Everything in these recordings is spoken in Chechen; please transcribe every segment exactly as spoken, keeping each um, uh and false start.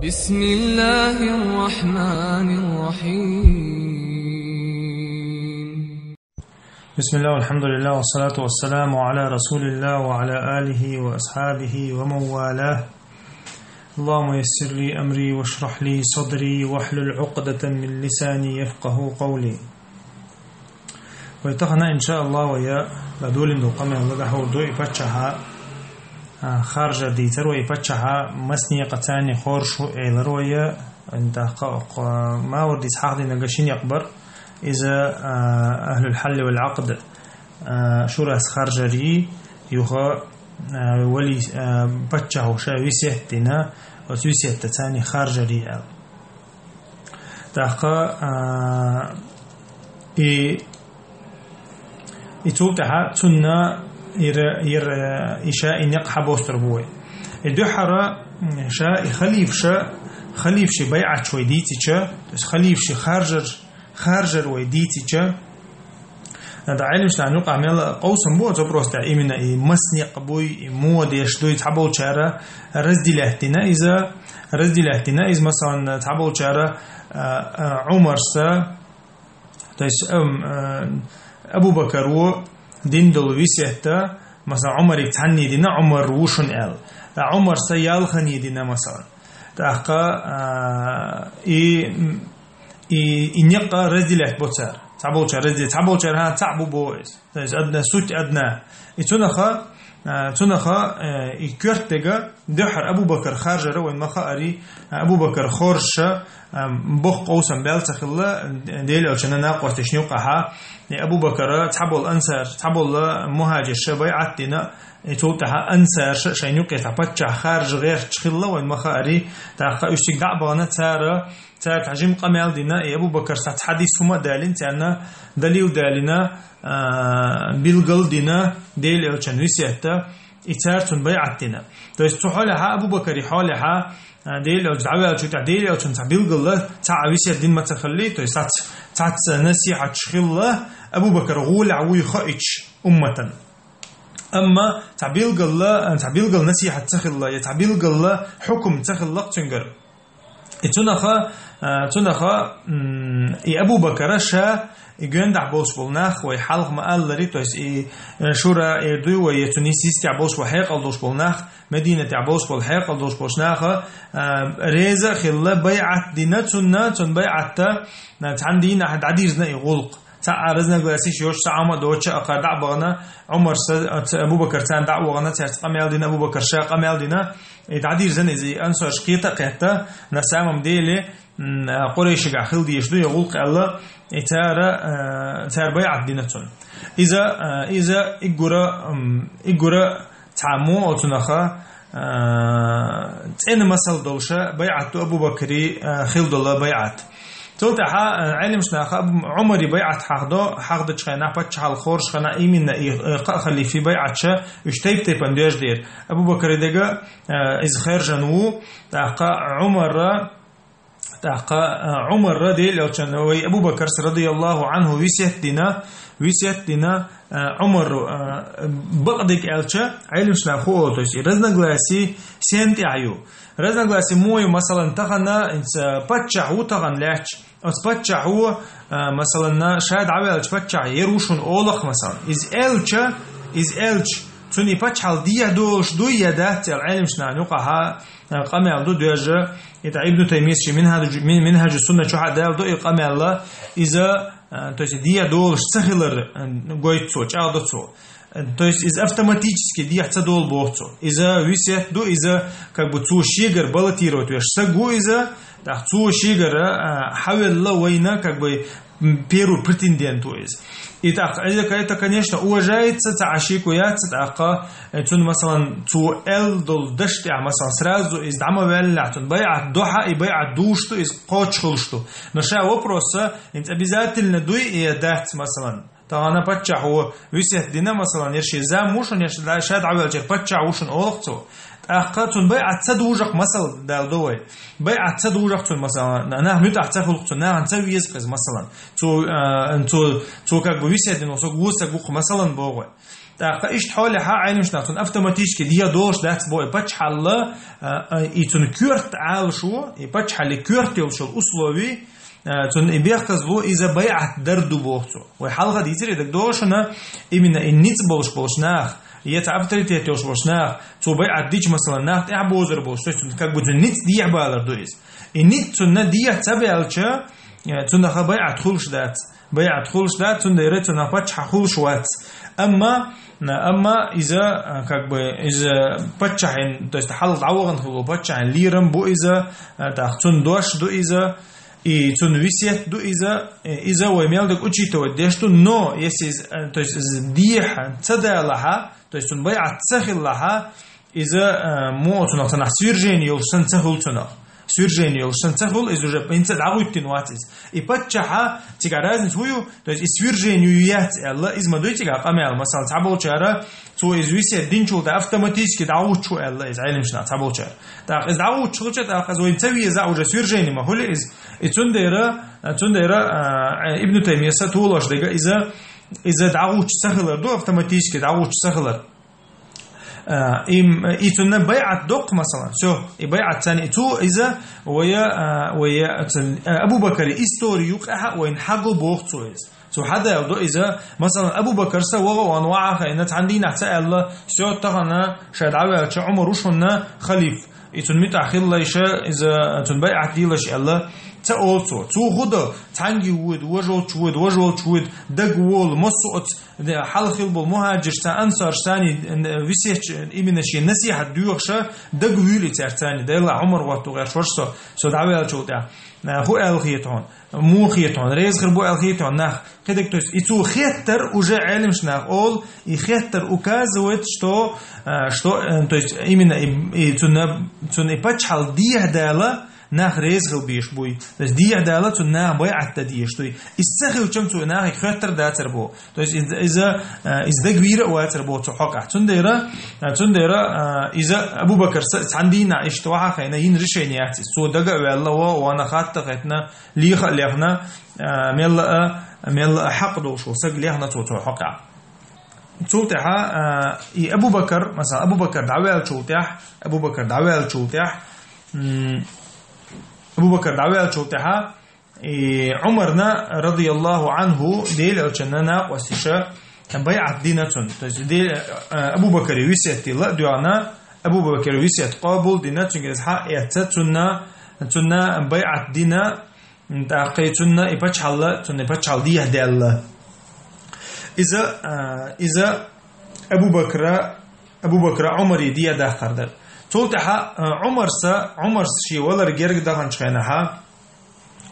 بسم الله الرحمن الرحيم. بسم الله والحمد لله والصلاة والسلام على رسول الله وعلى آله وأصحابه ومن والاه. اللهم يسر لي أمري واشرح لي صدري واحلل عقدة من لساني يفقه قولي. Вай тахан, иншааллахӀ, вай ладувгӀалин къамаьл ладувгӀаргда и паччахьа, а, харжар дийцар вай, и паччахьа масане къа царна хоржаш хӀу аьлар вай, ин тӀаккха, а, Мавардис хьахдинарг шин никъ бар, иза, а, ахӀлул хьалли вал Ӏакъд, а, шурас харжарий, юха, а, вали, а, паччахьо ше весет дина, оцу весетта царна харжарий аьлла. ТӀаккха, а, и, и цул тӀаьхьа цунна ира, ира, и ша и никъ хьабостур бу вай. И дуьххьара, м, ша и халифаша, халифаши байӀаташ вай дийцича, то есть халифаши харжар, харжар вай дийцича, ТӀаккха Ӏилманчашна юкъахь мел къовсам бу оцу вопроса тӀехь, именно и масане къа буй, и муха деш дуй, цхьаболчара разделять дина иза, разделять дина иза, масалан, цхьаболчара, а, а, Ӏумарса, то есть, ам, а, Абу Бакаро дина долу весетта, масалан, Ӏумарига цхьанне дина, Ӏумар ву шуна аьлла. Ткъа Ӏумарса ялханне дина, масалан. ТӀаккха, а, и, и, и никъ разделять бо цара. Цхьаболчара разделять, цхьаболчара, хӀа, цхьаъ бу бо иза. То есть одна суть одна. И цунаха, а, цунаха, э, и коьртаниг дуьххьара Абу Бакар харжара вайн ма хаари, а, Абу Бакар хоржуш, а, боккха къовсам баьлла ца хилла, Делан Элчанна накъосташна юкъахьа, и Абу Бакара цхьаболу ансар, цхьаболу мухӀажирша байӀат дина, и цул тӀаьхьа ансарша шайн юкъе цхьа паччахь харжа гӀерташ хилла вайн ма хаари, тӀаккха уьш цига дӀа а бахана, цара, цара цхьа жима къамел дина, и Абу Бакарс цхьа хьадис хӀума а далийна, царна далил далийна, а, билгал дина, Делан Элчан весетта, и цара цунна байӀат дина. То есть цу хьолехьа, Абу Бакари хьолехьа, а, Делан Элча дӀаваьллачул тӀаьхьа, Делан Элчан цхьа билгала, цхьа а весет дина ма ца хилли, то есть цац-, цац насихьаташ хилла, Абу Бакар гӀолехь вуй хаийча умматан. Амма цхьа билгала, цхьа билгала насихьат ца хилла, я цхьа билгала хьукум ца хилла цуьнгара. И цунаха, а, цунаха, м, и Абу Бакара ша, и гондахь болуш болу нах, вай хьалха ма-аллари, то есть и, э, шура эр дуй вай, я цуьнан йистехь болуш болу хьекъал долуш болу нах, Мединатехь болуш болу хьекъал долуш болуш наха, а, реза а хилла, байӀат дина цунна, цунна байӀатта, а, цхьана дийнахь дӀадирзина и гӀуллакх. Цхьа а разногласиш йоцуш, цхьа а хӀума доцуш а кхара дӀа а бахана, Ӏумарса, а, ца-, Абу Бакар царна дӀа а вахана, цаьрца къамел дина, Абу Бакарша къамел дина, и дӀадирзина иза, и ансарш кхета а кхетта, на самом деле, м, а, Къурайшигахь хила дезаш ду, я гӀуллакх аьлла, и цара, а, цара байӀат дина цунна. Иза, а, иза иггура, м, иггура цхьа мо оцунаха, а, цӀена масал долуша байӀат ду Абу Бакри, а, хила долу байӀат. Цул тӀаьхьа, а, Ӏелимаш наха Абу-, Ӏумари байӀат хьахдо, хьахдачу хенахь паччахьалла хоржу хана именно и, э, кхаа халифи байӀатша уьш тайп-тайпана доьжна дера. Абу Бакри дега, а, иза хержан ву, тӀаккха Ӏумара, тӀаккха, а, Ӏумара Делан Элчан вай Абу Бакарс радияллаху Ӏанху висет дина, висет дина, а, Ӏумару, а, бакъдерг аьлча, Ӏелимаш наха хӀу олу, то есть и разногласие сен тӀехь ю. Разногласие муха ю, масалан, тахана, инца паччахь ву тахана лаьтташ. Оцу паччахьо, а, масалан, ша дӀаваьллачу паччахь ер ву шуна олах, масалан. Иза аьлча, иза аьлча, цунна и паччахьалла дехьа долуш дуй я дац аьлла, Ӏелимаш наха юкъахьа, а, къамел ду доьжна. И тӀа Ибн Таймийс ши Минхаджу-, Мин-, Минхаджу Сунна чохь а даьлла ду и къамел, иза, а, то есть дехьа долуш ца хилар, а, гойту цо, чӀагӀдо цо. То есть иза автоматически дехьа ца долу боху цо. Иза висет ду, иза как бы цо шегара баллотировать веш саг ву иза, тӀаккха цо шегара, а, хьавелла вайна как бы, м, первый претендент ву иза. И тӀаккха иза, это, конечно, уважается, цхьа а шеко яц, тӀаккха, э, цунна, масалан, цо аьлла долу даш тӀехь, масалан, сразу иза дӀа ма ваьллехь, цунна байӀат дохьа, и байӀат душ ду, иза кхочуш хуьлуш ду. Но ша вопросца, инца обязательно дуй, и дац, масалан. Тахана паччахьо висет дина, масалан, ер шен зам ву шуна, ер ша, ша дӀавелча паччахь ву шуна олах цо. ТӀаккха цунна байӀат ца дужах масал дала до вай. БайӀат ца дужах цунна, масалан, нах муьтӀахь ца хуьлу цунна, нахана ца веза иза, масалан. Цо, а, цо, цо как бы висет дина, со гусаг ву-кх, масалан, боху вай. ТӀаккха иштта хьолехьа Ӏелимаш наха цунна автоматически дехьа долуш дац бо и паччахьалла, а, а, и цунна коьрта Ӏалашо, и паччахьалле коьрта йолуш йолу условий, а, цунна и бехказло иза байӀат дар ду боху цо. Вай хьалха дийцира и дагадогӀу шуна, именно и ницкъ болуш болуш нах, я цхьа авторитет йолуш болуш нах, цо байӀат дича, масала, нах тӀаьхьабозар болуш, то есть цунна как бы цунна ницкъ дехьабалар ду иза. И ницкъ цунна дехьа ца баьлча, э, цунах байӀат хуьлуш дац. БайӀат хуьлуш дац, цундела цунах паччахь хуьлуш вац. Амма, амма иза, а, как бы, иза паччахьан, то есть хьалха дӀавахана хилла паччахьан лерам бу иза, а, тӀаккха цунна дош ду иза, и цунна весет ду иза, э, иза вай мел дага учитывать деш ду, но если иза, э, то есть иза дехьа ца далахьа, то есть цунна байӀат ца хилалахьа, иза, а, муха цунах цунах свержение йолуш санна ца хуьлу цунах. Свержение йолуш санна ца хуьлу, иза уже хӀинца дӀагӀуьттина вац иза. И паччахьа цигахь разница хӀун ю, то есть и свержение ю яц аьлла, иза ма дуй цигахь къамел, масала, цхьаболчара, цо иза весет динчул тӀе автоматически дӀагӀуттуш ву аьлла, иза Ӏелимаш наха цхьаболчара. ТӀаккха иза дӀагӀуттуш хилча, тӀаккха иза вайна ца веза, уже свержение ма хуьлу иза. И цундела, цундела, а, Ибн Таймияса толош дерг иза, иза дӀагӀуттуш ца хилар ду, автоматически дӀагӀуттуш ца хилар. А, и, и цунна байӀат доккху, масалан, всё, и байӀат царна, и цо иза, вая, а, вая, цун, а, Абу Бакари истори юкъахьа вайна хьаго боху цо иза. Цо хьадалдо иза, масалан, Абу Бакар са ваха ван ваха хайна, цхьана дийнахь ца аьлла, всё, тахана ша дӀаваьлча Ӏумар ву шуна халиф. И цунна муьтӀахь хилла иша, иза, цунна байӀат дийлаш аьлла, ца олу цо. Цо хӀун до, цхьаьнгге вуьйду, вожолчу вуьйду, вожолчу вуьйду, дага волу, массо оцу Де, хьалха хилла болу мухӀаджирш цхьа ансарш царний, э, висетча, именно шен насихьат доьхуша, дага вуьйла и цаьрца царний. Делла Ӏумар гӀотту гӀерш варш со, со дӀаваьллачул тӀаьхьа. Э, хӀун аьлла хета хьуна? Муха хета хьуна? Реза хир бу аьлла хета хьуна нах? Кхидерг, то есть, и цо хеттар уже Ӏелимаш нах олу, и хеттар указывает, что, э, что, э, то есть, именно и, и цунна, цунна и паччахьалла дехьа дала, нах реза хила безаш буй. То есть дехьа дала цунна нах байӀат дан дезаш дуй. Иза ца хилчам цо нахе хоьттар дацар бо. То есть иза, иза, э, иза дагавийра а вацар бо цу хьокъехь. Цундела, э, цундела, э, иза Абу Бакар са-, цхьана дийнахь иштта ваха хайна йина решение яц иза. Цо дага а ваьлла, ва, вана хатта а хетна, леха а лехна, э, мелла а, мелла а хьакъ долуш волу саг лехна цо цу хьокъехь. Цул тӀаьхьа, а, и Абу Бакар, масала, Абу Бакар дӀаваьллачул тӀаьхьа, Абу Бакар дӀаваьллачул тӀаьхьа, м, Абу Бакар дӀаваьллачул тӀаьхьа, и Ӏумарна, радияллаху Ӏанху, Делан Элчанна накъосташа байӀат дина цунна. То есть, Де-, а, Абу Бакари висет дилла а доьгӀна, Абу Бакари висет къобал дина, цуьнга иза хьаэцна, цунна, цунна байӀат дина, ТӀаккха и цунна и пачхьалла, цунна и пачхьалла дехьа даьлла. Иза, а, иза Абу Бакра, Абу Бакра Ӏумаре дехьа дахкар дара. Цул тӀаьхьа, а, Ӏумарса, Ӏумарса шен валар герга даханчу хенахьа,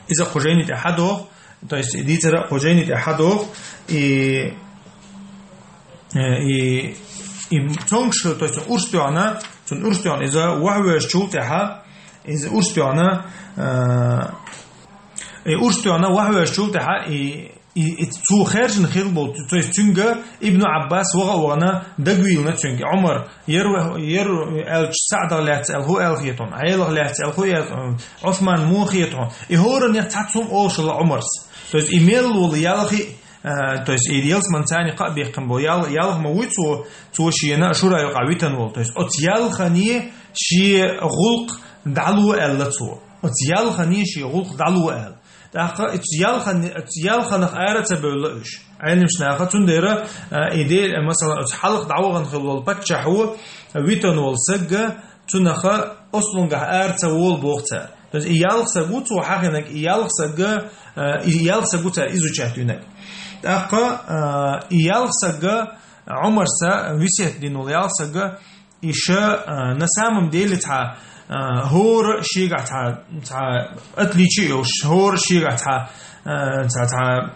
иза кху жайни тӀе хьадоху, то есть и дийцара кху жайни тӀе хьадоху, и Э, и, и цуьнгаш, то есть урс тоьхна, цунна урс тоьхна иза вахьвоьжучул тӀаьхьа, иза урс тоьхна, э, и урс тоьхна вахьвоьжучул тӀаьхьа, и, и, и цо хаьржина хилла болу, то есть цуьнга Ибн Ӏаббас ваха а вахана дагавийлина цуьнга. Ӏумар, ер, ер аьлча СаӀдах лаьцна аьлла хӀун аьлла хета хьуна, Ӏелах лаьцна аьлла хӀун аьлла, Ӏусман муха хета хьуна. И хӀораннех цхьацца хӀума олуш хилла Ӏумарс. То есть и мел волу ялхи, Э, то есть, и ялсамани царна кхаъ беккхина бо, ял-, ялх ма вуй цо, цо шена шура юкъахь витана волу. То есть, оцу ялхане шен гӀуллакх дӀало аьлла цо. Оцу ялхане шен гӀуллакх дӀало аьлла. ТӀаккха оцу ялхан-, оцу ялханах ара ца бевлла уьш. Ӏелимаш наха цундела, э, и де, масала, оцу хьалха дӀавахана хилла волу паччахьо витана волу сагга, цунаха ослунгахь ара ца волу боху цара. То есть и ялх саг ву цо хьахинарг, и ялх сагга, э, и ялх саг ву цара изучать винарг. ТӀаккха, э, и ялх сагга Ӏумарса весет дина волу ялх сагга, иша, э, на самом деле цхьа, э, хӀора шегахь цхьа, цхьа отличие йолуш, хӀора шегахь цхьа, э, цхьа, цхьа,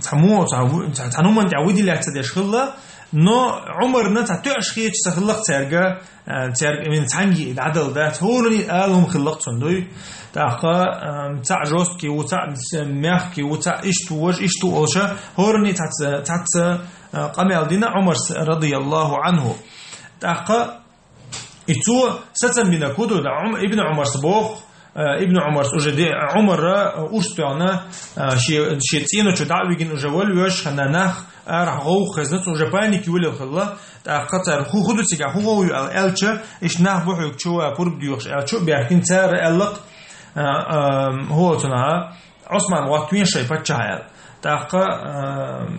цхьа мо, цхьа ву-, цхьа, цхьа хӀуманна тӀехь выделяться деш хилла, но Ӏумарна цхьа тоьаш хеташ ца хилла-кх цаьрга, Э, цаьрга вина цхьаьнгге дӀадала дац, хӀоранна ала хӀума хилла-кх цунна дуй. ТӀаккха, э, цхьаъ жёсткий ву, цхьаъ мягкий ву, цхьаъ иштта ву, важа иштта ву олуша, хӀоранна цхьацца, цхьацца, э, къамел дина Ӏумарс, радияллаху Ӏанху. ТӀаккха и цо сацам бинарг хӀун ду, Ӏум-, Ибн Ӏумарс боху, Э, Ибн Ӏумарс уже де-, Ӏумара, э, урс тоьхна, э, ши, ши цӀеначу дӀа а вигина уже валла веш хана нах, арахь гӀовгӀа хезна, цу уже паника йолийла хилла, тӀаккха цар хӀу, хӀу ду цигахь, хӀу гӀовгӀа ю аьлла, аьлча, иштта нах бу хьоьга чу ва, пурба доьхуш аьлча, баьхкина цара аьлла-кх, э, э, хӀо цунах, Ӏусман гӀоттавен шоай паччахь аьлла. ТӀаккха,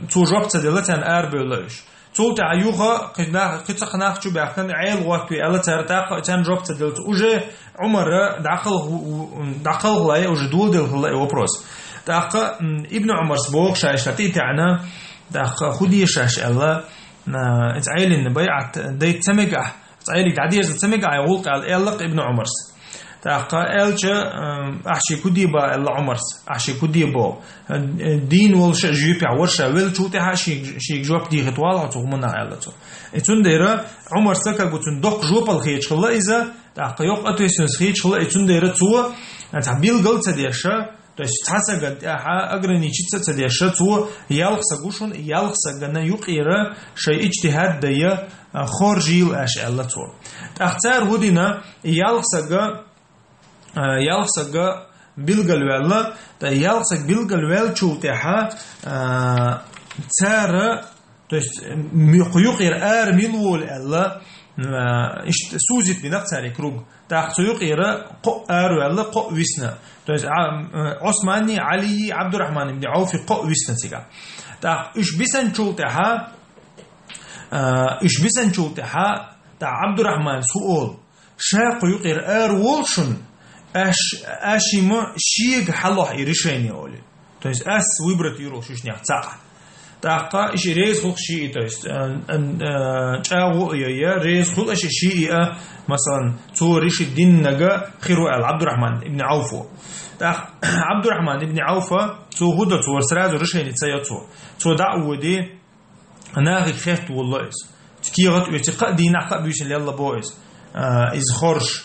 э, цо жоп ца делла, царна арабевлла уьш. Цул тӀаьхьа юха кхин нах, кхин цхьа нах чу баьхкина, Ӏела гӀоттаве аьлла цара, тӀаккха царна жоп ца делла цо. Уже Ӏумара дӀакхалха-, дӀакхалхале уже доладелла хилла и вопрос. ТӀаккха, м, Ибн Ӏумарс боху ша иштта тӀе а таьӀна, тӀаккха хӀу де шаьш аьлла, а, иза Ӏелина байӀат дайта ца мега ахь, Ӏелига дӀадерза ца мега ахь и гӀуллакх аьлла, аьлла-кх Ибн Ӏумарс. ТӀаккха аьлча, м, ахь шега хӀу де боху аьлла Ӏумарс, ахь шега хӀу де боху. Дийна волуш а жоьпехь вара ша веллачул тӀаьхьа шега, шега жоп дийхийта валахь хьо цу хӀуманах аьлла цо. И цундела Ӏумарса как бы цунна доккха жопал хеташ хилла иза, тӀаккха йоккха ответственность хеташ хилла, и цундела цо, а, цхьа билгал ца деш, то есть цхьа сагана тӀехьа ограничиться ца деш, цо ялх саг ву шуна, ялх сагана юкъера шайн иджтихӀад дан, а, хоржийла аша аьлла цо. ТӀаккха цара хӀу дина, и ялх сага, а, ялх сага билгалваьлла, ткъа ялх саг билгалваьллачул тӀаьхьа, а, цара, то есть, м-, кху юкъера ара мила волу аьлла, а, иштта сузить бина-кх цара и круг. ТӀаккха цу юкъера кхоъ араваьлла, кхоъ висна. То есть, а, м, Ӏусмани, Ӏалийи, Ӏабдурахьман ибн Ӏауфи кхоъ висна цигахь. ТӀаккха уьш бисанчул тӀаьхьа, а, уьш бисанчул тӀаьхьа, тӀаккха Ӏабдурахьманс хӀу олу: «Ша кху юкъера ара волу шуна, аш, аш и ма шега хьалохь и решение», — олий. То есть ас выбрать йийр ву шуьшнех цхьаъ. ТӀаккха и ши реза хуьлу шиъ, то есть, а, а, а, чӀагӀо а йой, реза хуьлу шиъ, шиъ а, масалан, цо решить диннарг хир ву аьлла Ӏабдурахьман ибн Ӏауфо. ТӀаккха Ӏабдурахьман ибн Ӏауфа, цо хӀу до, цо сразу решение ца йо цо. Цо дӀа а воьдий, нахе хетта волло иза. Цу кехат оьций кхаа дийнахь, кхаа буьйсанна лелла бо иза. А, иза хоржуш.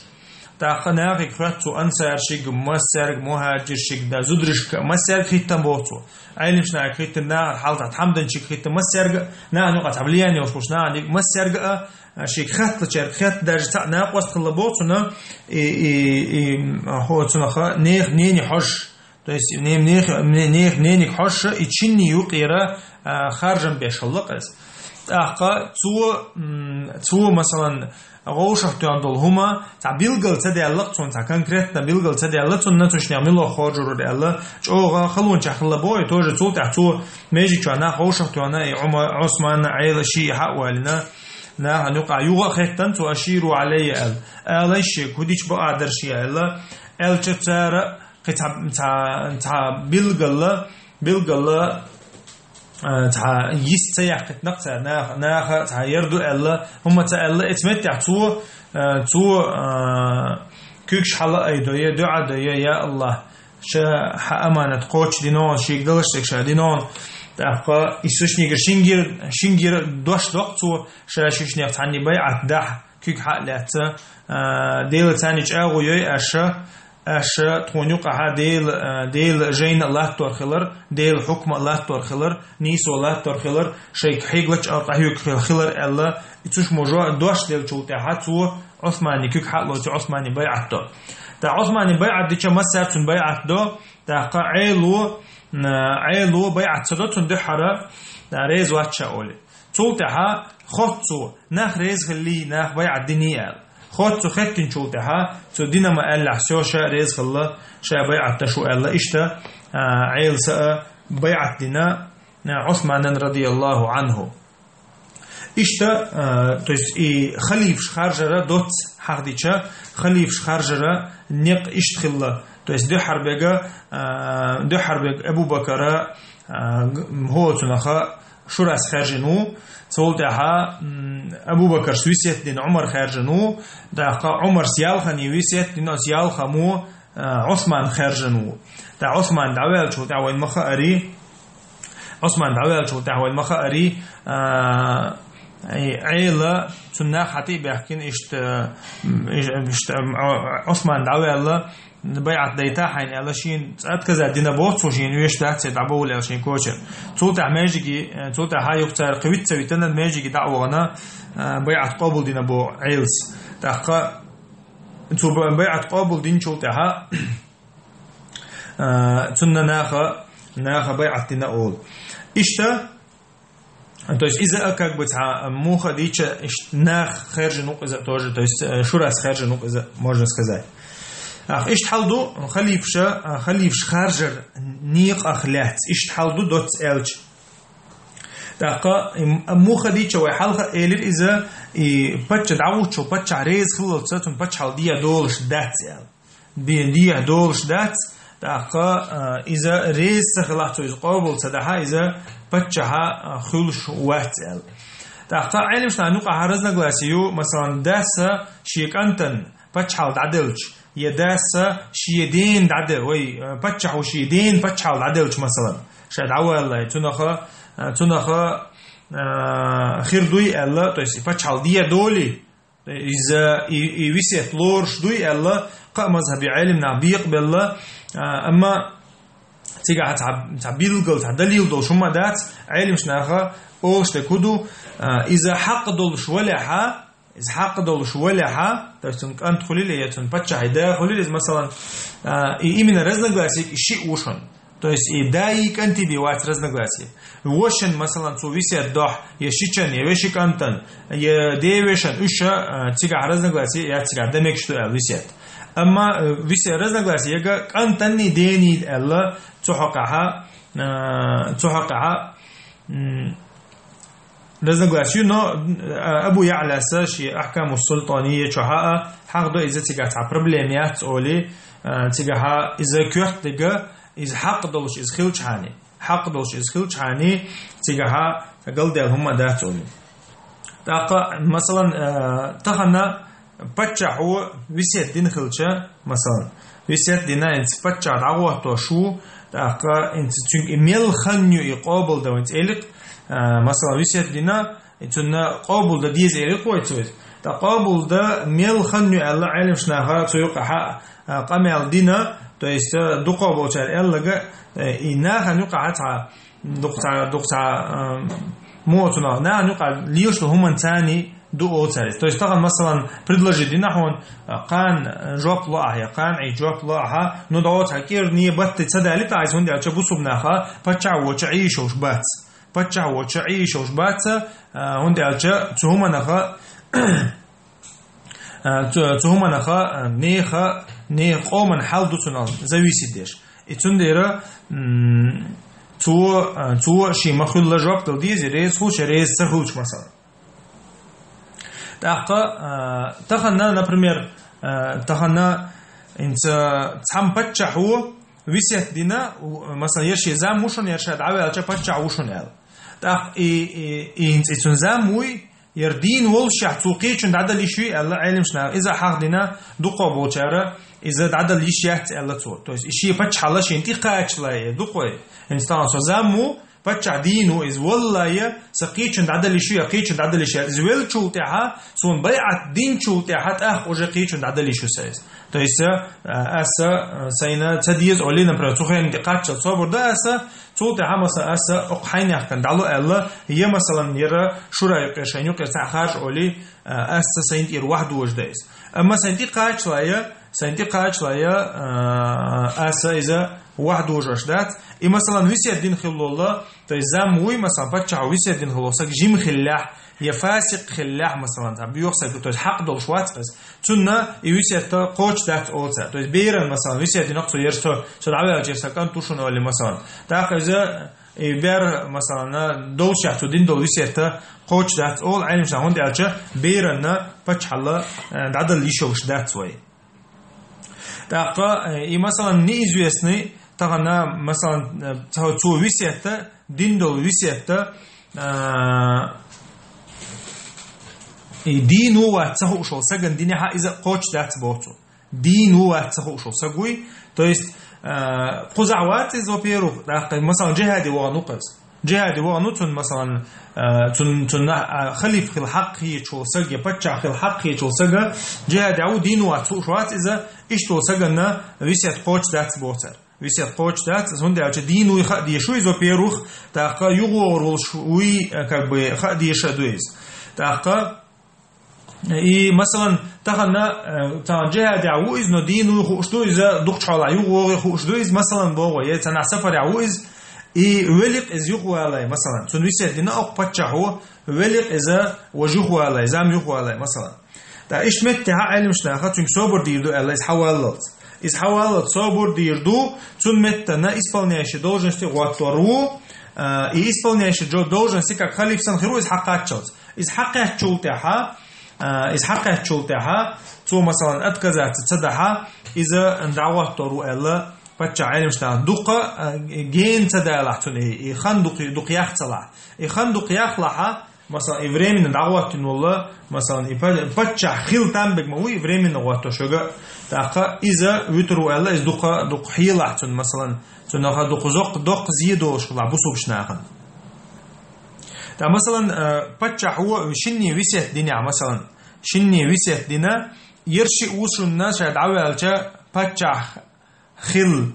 ТӀаккха нахе хоьтту цо ансаршка, массаьрга, мухӀажиршка, да, зударшка, массаьрга хӀиттина боху цо. Ӏелимнашка хӀиттина, нахана хьалха тхьамданчика хӀиттина, массаьрга а, нахана юкъахь цхьа влияние йолуш болчу нахана дика, массаьрга а, а, шега хаттачаьрга хатта даже цхьаъ накъост хилла боху цунна, и, и, и, хӀо цунах нехан мнение хьожуш. То есть, не-, нех-, не-, нех-, нениг хьожуш, и чинний юкъера, а, харжам беш хилла-кх иза. ТӀаккха цо, м, цо, масалан, вовшах тоьхна долу хӀума, цхьа билгал ца даьлла-кх цунна, цхьа конкретно билгал ца даьлла цунна, цуьнан мила хоржур вара аьлла, чӀогӀа халончех хилла боху, и тоже цул тӀаьхьа цо межиг чохь нах вовшах тоьхна, и Ӏума-, Ӏусман, Ӏела, шиъ хьа а валийна, нахана юкъахь юха а хеттина цо, аширу Ӏалаййа аьлла. Алаш шега, хӀу дича бакъахь дара шен аьлла, аьлча цара, кхин цхьа, цхьа, цхьа билгала, билгала, а, цхьа йист ца яьккхина-кх цара, наха, наха цхьа яр ду аьлла, хӀумма ца аьлла, эцу меттехь цо, а, цо, а, куьйгаш хьала а айдо, я дуьӀа до, я, я АллахӀ, ша хьан аманат кхочушдина, шега далаш дерг ша дина, тӀаккха и шишнигара шингира, шингира дош доккху цо, ша шишнех цхьанний байӀат дахь, куьг хьа а лаьцна, а, Дела царний чӀагӀо йой аша, аша тхуна юкъахьа Дела, а, Дела жайна а латтор хилар, Дела хьукма а латтор хилар, нийсо латтор хилар, шайга хьеглача а къахьоьгуш хилар аьлла, и цуш мо жо-, дош деллачул тӀаьхьа цо Ӏусманний куьг хьа а лоцу, Ӏусманний байӀат до. ТӀаккха Ӏусманний байӀат дича массаьрга цунна байӀат до, тӀаккха Ӏело, а, Ӏело байӀат ца до цунна дуьххьара, а, реза вац ша олий. Цул тӀаьхьа хотту цо, нах реза хилли, нах байӀат дини аьлла. Хотту цо хеттинчул тӀаьхьа, цо дина ма аьллехь, всё, ша реза хилла, ша байӀат деш ву аьлла, иштта, а, Ӏелас а байӀат дина, а, Ӏусманан радияллаху Ӏанху. Иштта, а, то есть и халифаш харжара доцца хьахдича, халифаш харжара некъ иштта хилла. То есть дуьххьара бега, а, дуьххьара бега Абу Бакара, а, г-, хӀо цунаха Шурас хаьржина ву, цул тӀаьхьа, м, Абу Бакарс весет дина Ӏумар хаьржина ву, тӀаккха Ӏумарс ялханна весет дина, оцу ялхаммо, а, Ӏусман хаьржина ву. ТӀаккха Ӏусман дӀаваьллачул тӀаьхьа вайн ма хаари, Ӏусман дӀаваьллачул тӀаьхьа вайн ма хаари, а, и Ӏела цунна нах хьатӀе а баьхкина, иштта, м, иш-, иштта, м, Ӏу-, Ӏусман дӀаваьлла, байӀат дайта хьайна аьлла, шена отказать дина боху цо, шена оьшуш дац, церан дӀабовла аьлла шен коча. Цул тӀаьхьа маьждиге, цул тӀаьхьа юха цара кхин виц ца витина, маьждиге дӀа а вахана, а, байӀат къобалдина боху Ӏелас. ТӀаккха цо ба-, байӀат къобалдинчул тӀехьа, а, цунна наха, наха байӀат дина олу. Иштта, то есть иза а как бы цхьа муха дийча, иштта нах хаьржина ву-кх иза тоже, то есть, э, шурас хаьржина ву-къ иза, можно сказать. Ах, иштта хьал ду, халифаша, а, халифаш харжар некъах лаьцна, иштта хьал ду доцца аьлча. ТӀаккха и м-, муха дийча вай хьалха элира иза, и паччахь дӀагӀуччул паччахь реза хиллалца, цунна паччахьалла дехьа долуш дац аьлла. Де-, дехьа долуш дац, тӀаккха, а, иза реза ца хилахь, цо иза къобал ца дахьа, иза паччахьа, а, хуьлуш вац аьлла. ТӀаккха Ӏеламнахана юкъахь разногласие ю, масалан, дас шен кӀантана паччахьалла дӀаделча, я дас шен дена дӀаде-, вай, а, паччахьо шен дена паччахьалла дӀаделча, масалан, ша дӀаваллалц, цунах, а, цунах, а, хир дуй аьлла, то есть паччахьалла дехьа долий, иза и, и весет лоруш дуй аьлла, кхаа мазхӀабан Ӏеламнах бекъабелла, а, амма цигахь цхьа, цхьа билггал, цхьа далил долуш хӀума дац, Ӏеламнаха олуш дерг хӀун ду, а, иза хьакъ долуш валахь, иза хьакъ долуш валахь, то есть цуьнан кӀант хуьлийла я цуьнан паччахьан да хуьлийла иза, масалан, а, и именно разногласие и шиъ ву шуна. То есть и даи кӀанти бен вац разногласие. Вешан, масалан, цо весет дохь, я шичан, я вешин кӀантан, я ден вешан, уьш, а, цигахь разногласие яц, цигахь дан мегаш ду аьлла весет. Амма, э, весе-, разногласие яга кӀантанний, дений аьлла, цу хьокъехь, а, цу хьокъехь, м, разногласие ю, но, а, Абу Яълас шен Ахкамус-Султания чохь а хьахадо иза цигахь цхьа проблема яц олий, а, цигахь иза коьртаниг, иза хьакъ долуш иза хилчхьана, хьакъ долуш иза хилчхьана, цигахь галдаьлла хӀума дац олий. ТӀаккха, масалан, а, тахана паччахьо весет дина хилча, масалан, весет дина, хӀинца паччахь дӀагӀоттош ву, тӀаккха хӀинца цуьнга и мел хан ю и къобал дан, хӀинца элира, а, масалан, весет дина, и цунна къобал дан деза элира вай цо иза. ТӀаккха къобал дан мел хан ю аьлла, Ӏеламнаха цу юкъахь, а, къамел дина, то есть, а, дукхахболчара аьлларг, а, и нахана юкъахь цхьа дукха цхьа, дукха цхьа, а, муха цунах, нахана юкъахь лелаш долу хӀуманца ду олу цара иза. То есть тахана, масалан, предложи дина хьуна, а, кхана жоп ло ахьа, я кхана Ӏийча жоп ло ахьа, ну, дӀо цхьа кӀиране батта ца далийта ахьа иза, хӀунда аьлча бусулба наха паччахь воцуш Ӏийш йолуш бац. Паччахь воцуш Ӏийш йолуш бац, а, хӀунда аьлча цу хӀуманах, а, цу, цу хӀуманах, а, нехан, нехан къоман хьал ду цунах зависит деш. И цундела, м, цо, а, цо шен ма-хуьллу жоп дала деза, реза хуьлуш, реза ца хуьлуш, масалан. ТӀаккха, а, тахана, например, а, тахана хӀинца цхьамма паччахьо весет дина, у-, масалан, я шен зам ву шуна, я ша дӀаваьлча паччахь ву шуна аьлла. ТӀаккха и, и, и хӀинца и цуьнан зам вуй, яра дийна волушехь цо кхечунна дӀадала йиш юй аьлла, Ӏеламнаха иза хьахдина, дукхахболчара иза дӀадала йиш яц аьлла цо. То есть и шен паччахьалла шена тӀе кхачале, дукха вай. ХӀинца тахана со зам ву, паччахь дийна ву, иза валлале, сан кхечунна дӀадала йиш ю, я кхечунна дӀадала йиш яц. Иза веллачул тӀаьхьа, суна байӀат динчул тӀаьхьа тӀаккха уже кхечунна дӀадала йиш ю сан иза. То есть, а, аса, а, сайна ца деза олий, например, цу хенна тӀе кхаччалц собар дан аса, цул тӀаьхьа, масалан, аса окху хьайнехкана дӀало аьлла, я, масалан, яра шура юкъера, шайна юкъера цхьаъ харжа олий, а, аса сайна тӀера вахдожа дан иза. Амма сайна тӀе кхачале, сайна тӀе кхачале, а, аса иза вахдожош дац. И, масалан, весет дина хилла волу, то есть зам вуй, масалан, паччахьо весет дина хилла волу саг жима хиллехь, я фасикъ хиллехь, масалан, цхьа боьха саг, то есть хьакъ долуш вац иза. Цунна и весет кхочуш дац олу цара. То есть беран, масалан, весет дина-кх цо, яра со, со дӀаваьлча яра сан кӀант ву шуна олий, масалан. ТӀаккха иза, и бер, масалан, долушехь цо дина долу весет кхочуш дац олу Ӏеламнаха, хӀунда аьлча беранна паччахьалла, э, дӀадала йиш йолуш дац вай. ТӀаккха, э, и, масалан, неизвестный, тахана, масалан, э, цо, цо весет, дина долу весет, а, и дийна ву вац ца хууш волу сагана динехь а иза кхочуш дац боху цо. Дийна ву вац ца хууш волу саг вуй. То есть, а, кхузахь вац иза, во-первых, тӀаккха, масалан, джихаде вахана ву-кх иза. Джихаде вахана ву цунна, масалан, а, цунна, цунна, а, халиф хила хьакъ хеташ волу саг, я паччахь хила хьакъ хеташ волу сага, джихаде ву, дийна ву вац хууш вац иза, иштта волу сагана весет кхочуш дац боху цара. Весет кхочуш дац, хӀунда аьлча дийна вуй хаа дезаш ву иза, во-первых, тӀаккха юхавогӀур волуш вуй, как бы, хаа дезаш а ду иза. ТӀаккха, И, масалан, тахана, э, цхьан джихадехь ву иза, но дийна ву хууш ду иза, дукхачу хьолахь юхавогӀий хууш ду иза, масалан, боху, е цхьанахь сапарехь ву иза, и великъ иза юхавалай, масалан, цунна весет дина окху паччахьо, великъ иза важа юхавалай, зама юхавалай, масалан. ТӀаккха иштта меттехь Ӏеламнаха цуьнга собар дийр ду аьлла, иза хьаваллалц. Иза хьаваллалц собар дийр ду, цунна меттана исполняющий должности гӀоттор ву, а, и исполняющий джо-, должности как халиф санна хир ву иза хьакхаччалц. Иза хьакхаьччул тӀаьхьа, а, иза хьакхаьччул тӀаьхьа, цо, масалан, отказаться ца дахьа, иза дӀагӀоттор ву аьлла, паччахь Ӏеламнаха дукха, а, гена ца далахь цунна, и, и хан дукха, дукха яхцалахь. И хан дукха яхлахьа, масалан, и временно дӀагӀоттина волла, масалан, и па-, паччахь хила там бег ма вуй, временно гӀоттош вега. ТӀаккха иза вуьтур ву аьлла, иза дукха, дукха хьелахь цунна, масалан, цунах дукха зоккха, доккха зе долуш хилахь бусулбачу нахана. ТӀа, масалан, э, паччахьо шинне весет динехь, масалан, шинне весет дина, ер шиъ ву шуна ша дӀаваьлча паччахь хила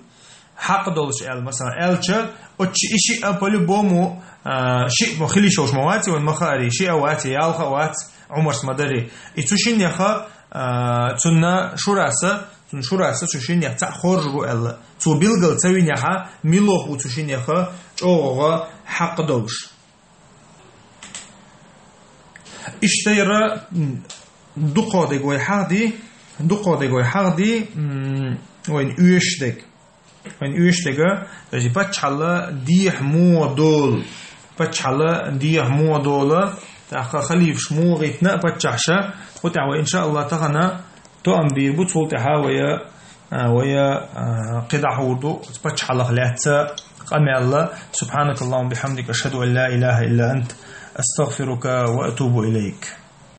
хьакъ долуш аьлла, масалан, аьлча, оцу и шиъ а по-любому, а, шиъ ма хила йиш йолуш ма вац, вайн ма хаари, шиъ а вац, ялх а вац, Ӏумарс ма дари. И цу шиннеха, а, цунна шураса, цунна шураса цу шиннех цхьаъ хоржур ву аьлла. Цо билгал ца винехьа, мила ву цу шиннеха чӀогӀа хьакъ долуш. Иштта яра, м, дукхо дерг вай хьахди, дукхо дерг вай хьахди, м, вайн оьшуш дерг. Вайн оьшуш дерга, то есть паччахьалла дехьа муха долу, паччахьалла дехьа муха долу, тӀаккха халифаш муха гӀиттина а паччахьаша, кху тӀехь вай, иншааллах, тахана тоам бийр бу, цул тӀаьхьа вая, а, вая, а, кхидӀа хьур ду, паччахьаллах лаьцна къамел. سبحانك اللهم وبحمدك، أشهد أن لا إله إلا أنت، أستغفرك وأتوب إليك.